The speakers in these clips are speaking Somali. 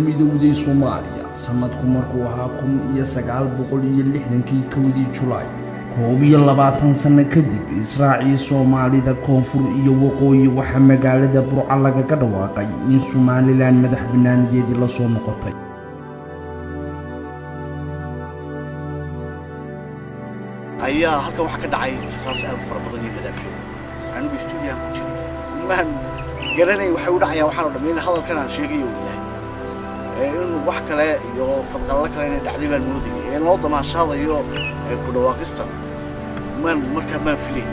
Midowday Soomaaliya sanadku markuu ahaa 1960-kii 1-dii Julaay, 21 sano kadib israacii Soomaalida koonfur iyo waqooyi, waxaa magaalada Burco lagaga dhawaaqay in Somalilan madax bannaanideedii la soo noqotay. Ayaa halkan waxaa ka dhacay rasaas aad u fara badan iyo madaafiic. Anigu stuudiyahan ku jiray, maan garanay waxay u dhacayaan. Waxaan oo dhammi in hadalkan aan sheegayo uu yahay in wax kale iyo fadqallo kale inay dhacday baan moodayay. In loo damaashaadayo ku dhawaaqista maan markaa maan filayn.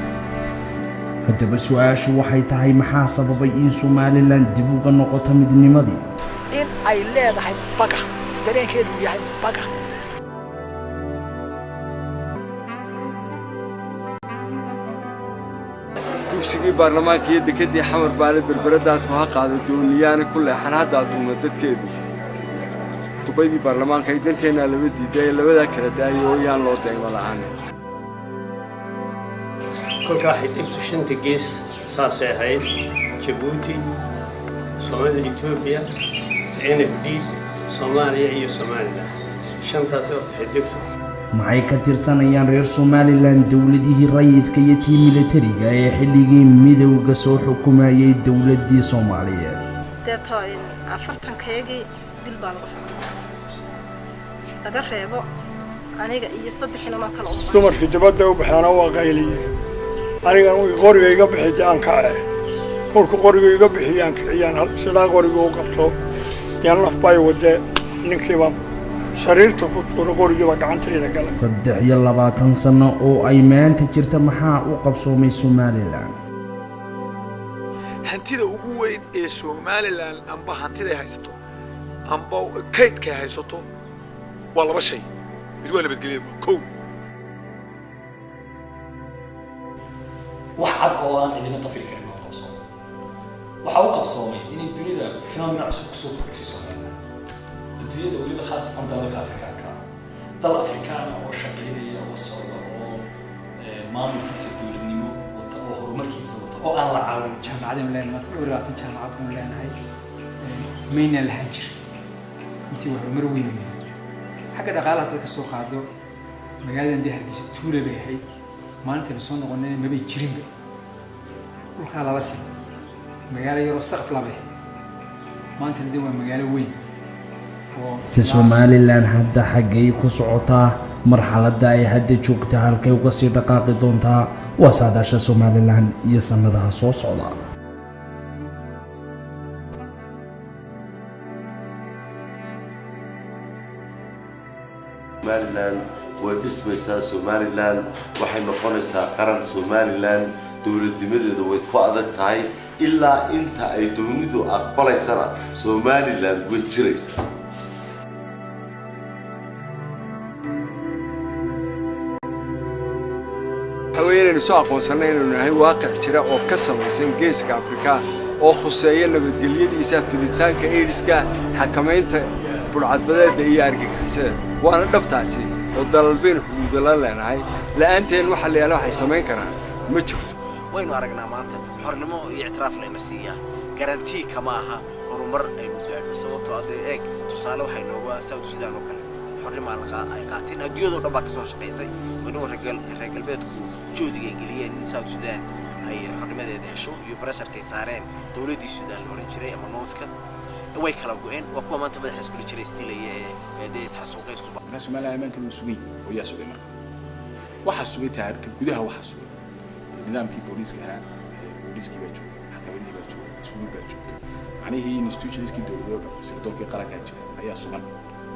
Haddaba su-aashu waxay tahay, maxaa sababay in Somalilan dib uga noqoto midnimadii? In ay leedahay baga dareenkeedu yahay baga. Dugsigii baarlamaanka iyo dekedii Xamar baale Berberadaadku ha qaado dooniyaani ku leexan haddaa duuma dadkeedu. Duqaydii baarlamaanka ay danteennaa laba diiday ee labadaa kala daayay oo yaan loo deegma la'aan. Kolkaa xidigtu shanta gees saasay ahayd: Jabuuti, Soomaalida Etoobiya, NFD, Soomaaliya iyo Somalilan. Shantaas horta xidigtu. Maxay ka tirsanayaan reer Somalilan dowladihii rayidka iyo tii militariga ee xilligii midowga soo xukumayay dowladdii Soomaaliyeed? Deeto 40-kayagii dil baa lagu xukumay, laga reebo aniga iyo saddex inanoo kale u. Dumarkii dibadda u baxeena waa qayliyey. Anigan qoriga iga bixi dee aan kace, kolku qoriga iga bixiyaan kiciyaan, sidaa qoriga u qabto dee naf bay wadee, ninkiibaa sariirta ku tuura, qorigiiba gacantayda galay. 23 sano oo ay maanta jirta, maxaa u qabsoomay Somalilan? Hantida ugu weyn ee Somalilan, amba hantiday haysato amba kaydkay haysato, waa laba shay. Mid waa nabadgelyada, waa kow. Wax cad oo aan cidina dafiri karin oo qabsoomay waxaa u qabsoomay inay dunida phenomena cusub kusoo kordhisay Somaliland, adduunyada weliba khaasatan dalalka Afrikaanka ah. Dal Afrikaana oo shaqaynaya oo socda oo maamulkiisa dowladnimo wata oo horumarkiisa wata oo aan la caawin. Jaamacadaynu leenahay maanta dhowr iyo labaatan jaamacad baynu leenahay, maynaan lahaan jirin. Intii waa horumar weyn weyn. Xagga dhaqaalaha haddaad ka soo qaado, magaaladan dee Hargeysa tuula bay ahayd maalintaynu soo noqonayna, mabay jirinba, dhulkaa lala simay, magaalo yaroo saqaf labe. Maantana dee waa magaalo weyn oo Se Somalilan hadda xaggay ku socotaa? Marxaladda ay hadda joogta halkay uga sii dhaqaaqi doontaa? Waa saadaasha Somalilan iyo sannadaha soo socda. Somalilan way dhismaysaa, Somalilan waxay noqonaysaa qaran. Somalilan dowladnimadeedu way ku adag tahay. Ilaa inta ay downidu aqbalaysana Somalilan way jiraysaa. Waxa weeye inaynu soo aqoonsannay inaynu nahay waaqic jira oo ka samaysan geeska Afrika oo khuseeya nabadgelyadiisa, fiditaanka aidiska, xakamaynta budhcadbadeedda iyo argagixisada. Waana dhabtaasi oo dalal baynu xuduudo la leenahay. La'aanteen waxa la yaala waxay samayn karaan ma jirto. Waynu aragnaa maanta xornimo iyo ictiraaf layna siiyaa guarantee kama aha horumar aynu gaadhno, sababtoo adee eeg tusaale waxay nooga South Sudan oo kale xornimaa ay qaateen, adduunyadoo dhan baa kasoo shaqaysay. Waynu reer galbeedku juhdiga ay geliyeen in South Sudan ay xornimadeeda hesho iyo pressurkay saareen dowladdii Sudan la oran jiray ama Northka, way kala go'een. Waa kuwa maanta madaxa iskula jiray, isdilaya ee dee isxasuuqay isku. Marka Somaliland ammaankan wuu sugay oo yaa sugay? Marka waxaa sugay taarika gudaha, waxaa sugay nidaamkii booliiska ahaa. Booliiskii baa joogay, maxkamadihii baa joogay, mas-uuliin baa joogtay, macnihii institutionskii dowladoo dhan, sirdoonkii qarankaa jira ayaa sugan.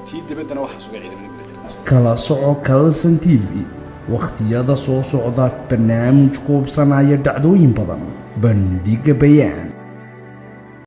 Tii dibaddana waxaa sugay ciidamada militariga. Kala soco Kalson TV wakhtiyada soo socda, barnaamij kuubsanaya dhacdooyin badan, Bandhiga Bayaan.